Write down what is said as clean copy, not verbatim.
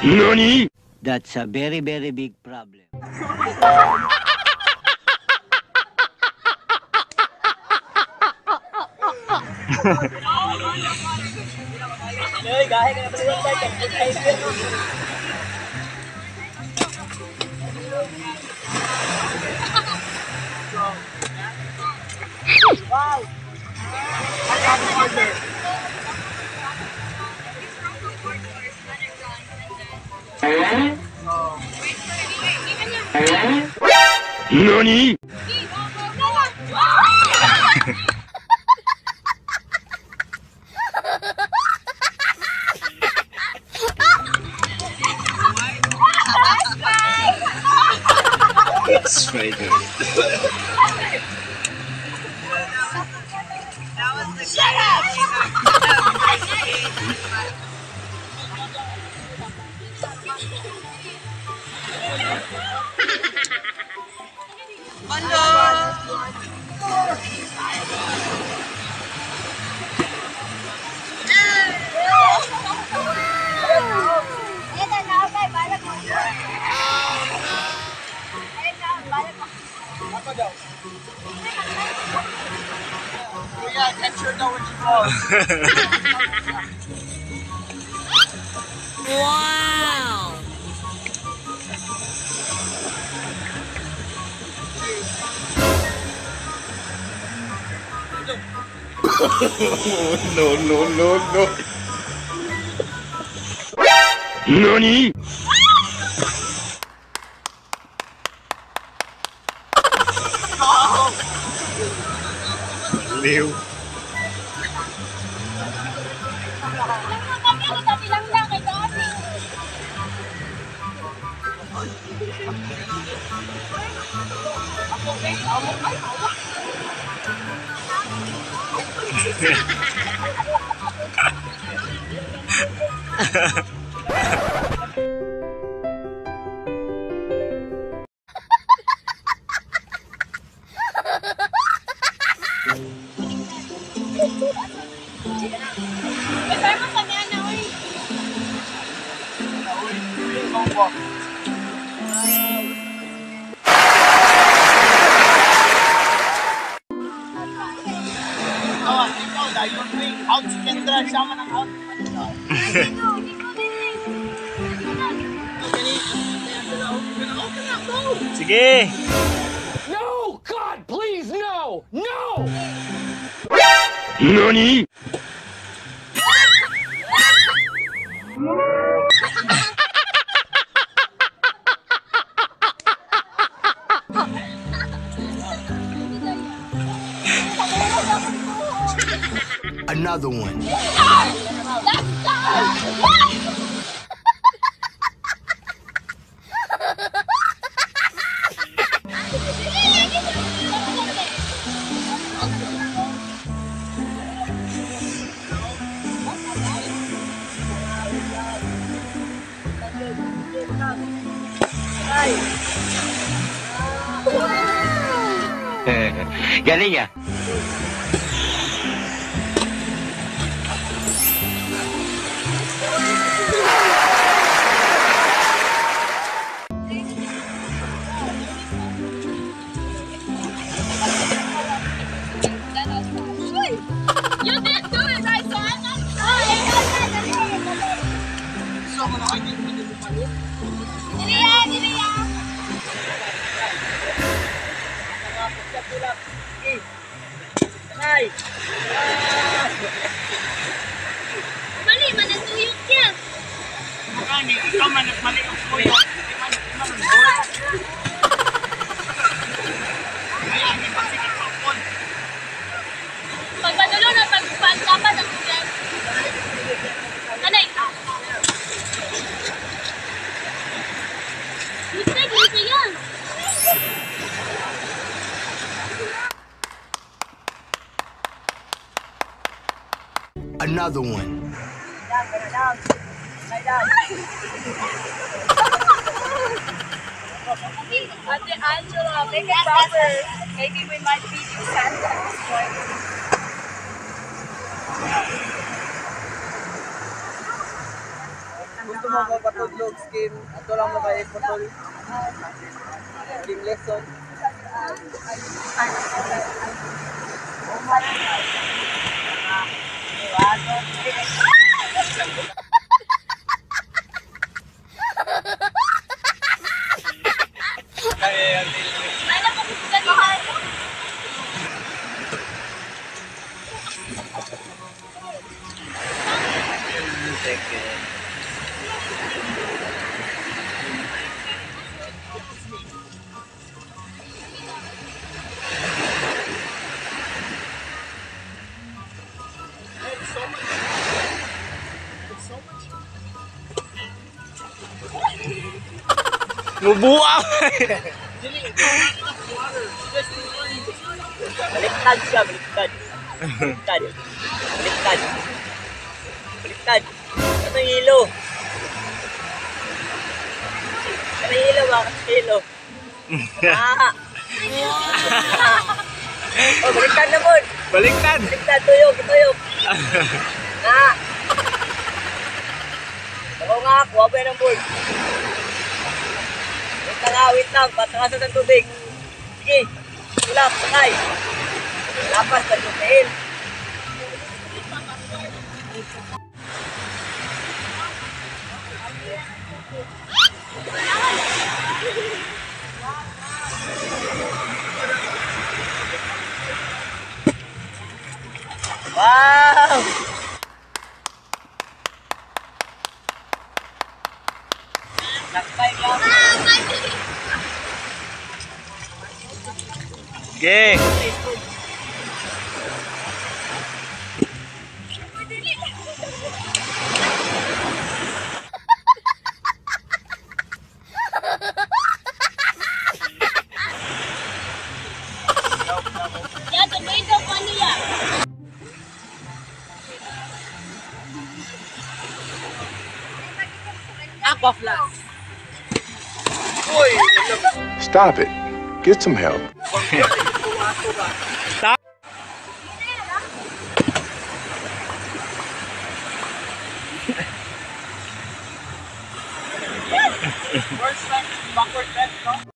NANI? That's a very, very big problem. NANI? It's right there. Shut up! Kuya, catch her daw when she falls. Wow! No, no, no, no. NANI? Liw. Out si Kendra, siya man ang out. Sige! No! God, please, no! No! NANI? Another one. Galing ah. You didn't do it right, so I'm not sorry. Dili dili. Mali man ang tuyok niya. Ikaw man nagmali ang tuyok. Di man ang Kaya hindi pa sige kapon. Pagpadulo na pagpagtapat ang tubig. Kanay. Mistake, mistake yan. Another one. Make it proper. Maybe we might be new Santa at this point. Gusto mo ba patudlog skin? Ato lang mo kay putol. Skin lesson. Ano kung ganuhan? Mubuang! Baliktad siya, baliktad. Baliktad. Baliktad. Baliktad. Ano yung hilo? Ano yung hilo ba? Hilo. Ah! Oh, baliktad na po. Baliktad! Baliktad, tuyok, tuyok. Ah! Ako nga, kuha pa yan ang board. Wait lang ah, wait lang. Patakasan ng tubig. Sige, tulak, sakay. Lapas, pagkukain. Wow! Lakbay lang. Sige! Yan, tuloy daw kung ano yan. Aqua flask. Stop it. Get some help. First time, backward left, no?